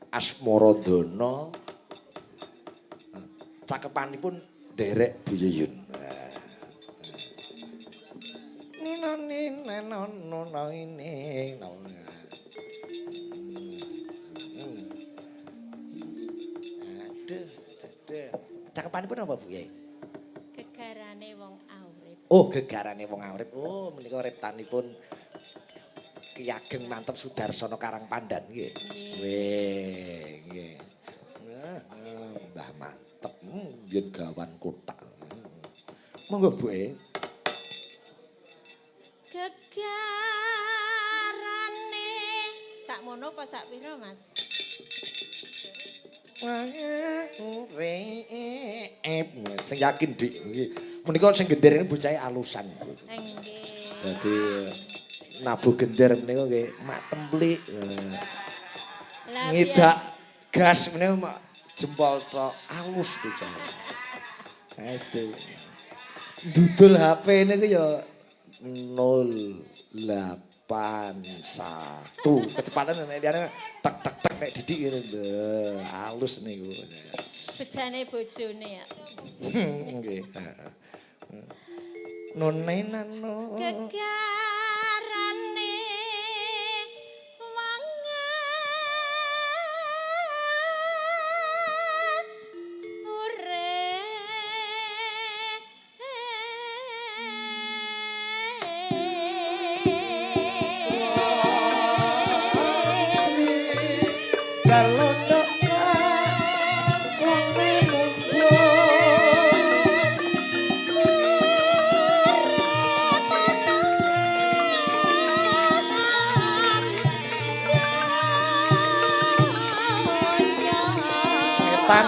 Asmaradana. Cakepanipun nderek Bu Yuyun. Aduh, aduh. Cakepanipun apa, Bu Yai? Gegarane wong aurip. Oh, gegarane wong aurip. Oh, menika riptanipun Ki Ageng Manteb Sudarsono Karangpandan nggih. Weh, nggih. Nah, Mbah Manteb yen gawan kotak. Monggo, Bu E. Gegarane sakmono apa sak pira, Mas? Urip. Sing yakin, Dik. Nggih. Menika sing gender ini bocahe alusan. Nggih. Dadi nabuh gender menika nggih mak templik. Lah, Ngidak gas menika mak jempol tok, alus bocah. Itu. Dudul HP niku ya 081. Kecepatan nek liyane tek tek tek nek didik ngene lho, alus niku. Bejane bojone ya. Nggih. None nano. Gegarane wong urip. Wetan.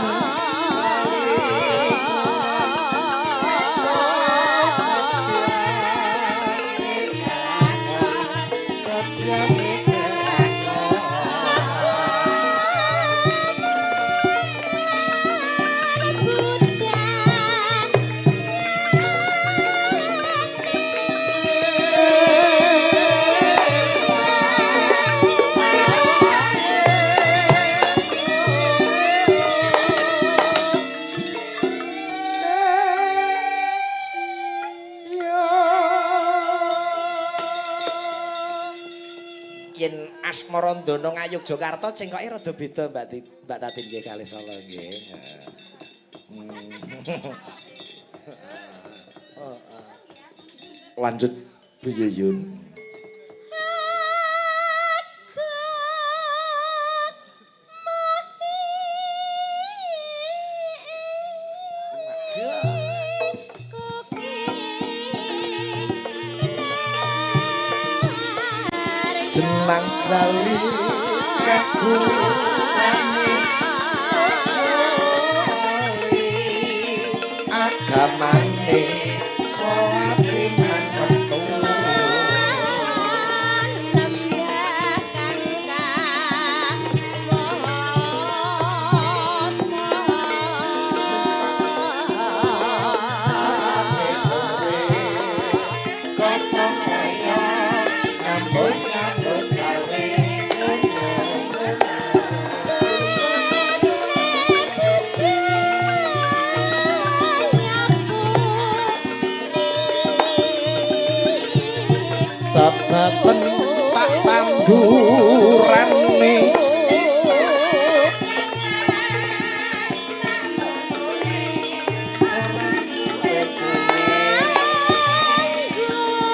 Yen Asmarandana Ngayogyakarta cengkoke rada beda Mbak Mbak Tatin nggih kalih Solo nggih. Lanjut Bu Yuyun. Jenang kali kagungane agamane salate mantu. Babaten tak tandurane.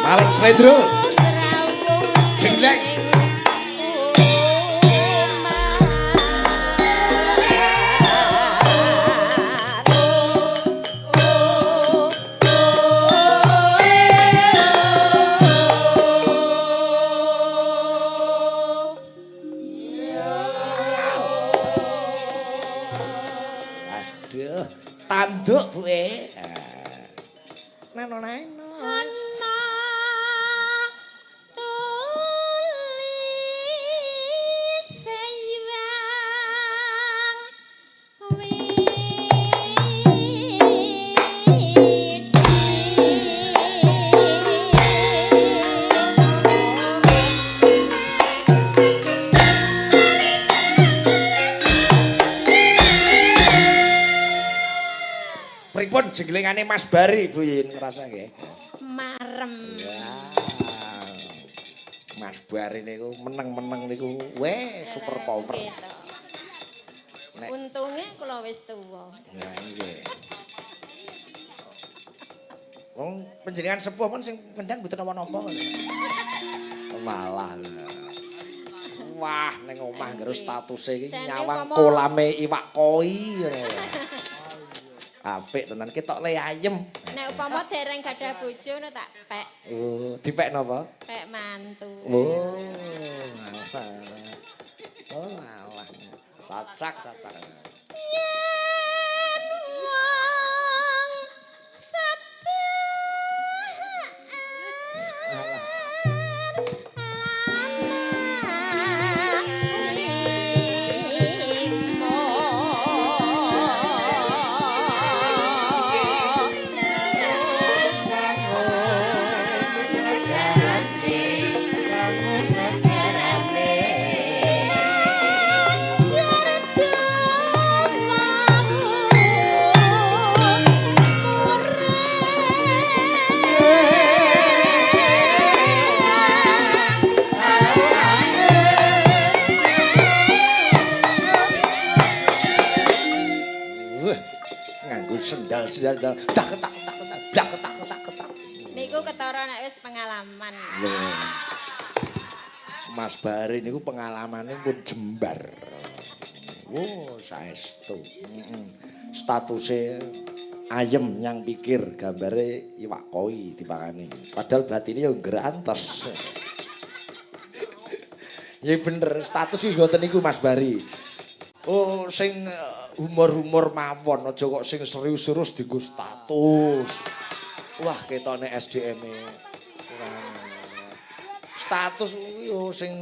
Maling Slendro. Jengleng. Aduh, tanduk Bu E. Nano nano. Ana tulis seiwang widi. Pun jenglengane Mas Bari Bu Yin ngrasa nggih. Marem. Wah. Mas Bari niku meneng-meneng niku weh super power. Gitu. Nek Untunge kula wis tuwa. Lah nggih. Wong panjenengan sepuh pun sing ngendang mboten napa-napa. Malah. Wah, ning omah ngero statuse iki nyawang kolame iwak koi ngono. Apik tenan ketok le ayem. Nek upama dereng gadah bojo ngono tak pek. Oh, dipek napa? Pek mantu. Oh. Oh, alah. Cacak, cacak. Yen wong Alah. Wah, nganggo sendal-sendal tak ketak ketak ketak blak ketak ketak ketak. Niku ketara nek wis pengalaman. Lho. Mas Bari niku pengalamane pun jembar. Oh, saestu. Heeh. Statuse ayem nyang pikir gambare iwak koi dipakani. Padahal batine ya grantes. Ya bener, status iki ngoten niku Mas Bari. Oh, sing humor-humor mawon, aja kok sing serius-serius dienggo status. Wah, ketone SDM-e kurang. Status kuwi yo sing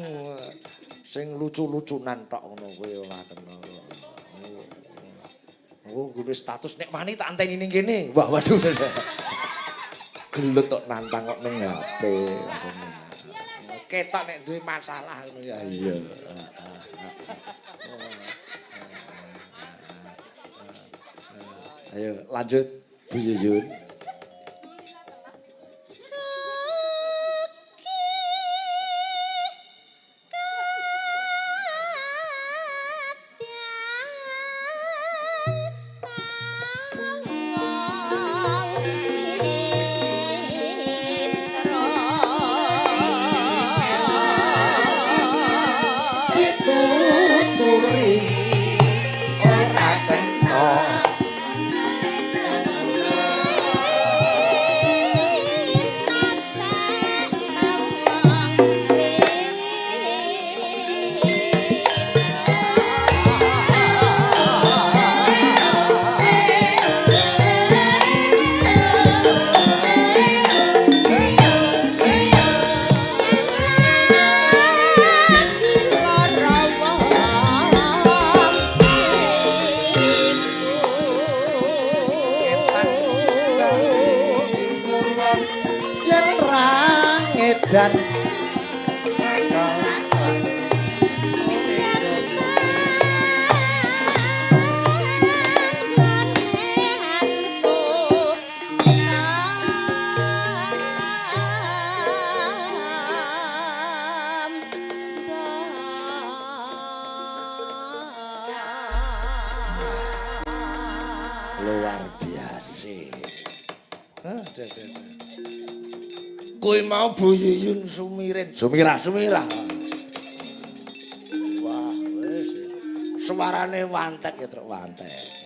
sing lucu-lucunan tok ngono kuwi ora kena. Oh, gue status nek wani tak anteni ning kene. Wah, waduh. Gelut tok nantang kok ning HP. Ketok nek duwe masalah ngono ya. Iya. Ayo lanjut Bu Yuyun. Dituturi ora kena. Yen ra ngedan luar biasa. Hah, dah, dah, dah. Kuwi mau Bu Yuyun Sumirin. Sumirah, Sumirah. Wah, wis. Suarane wantek ya, Truk, wantek.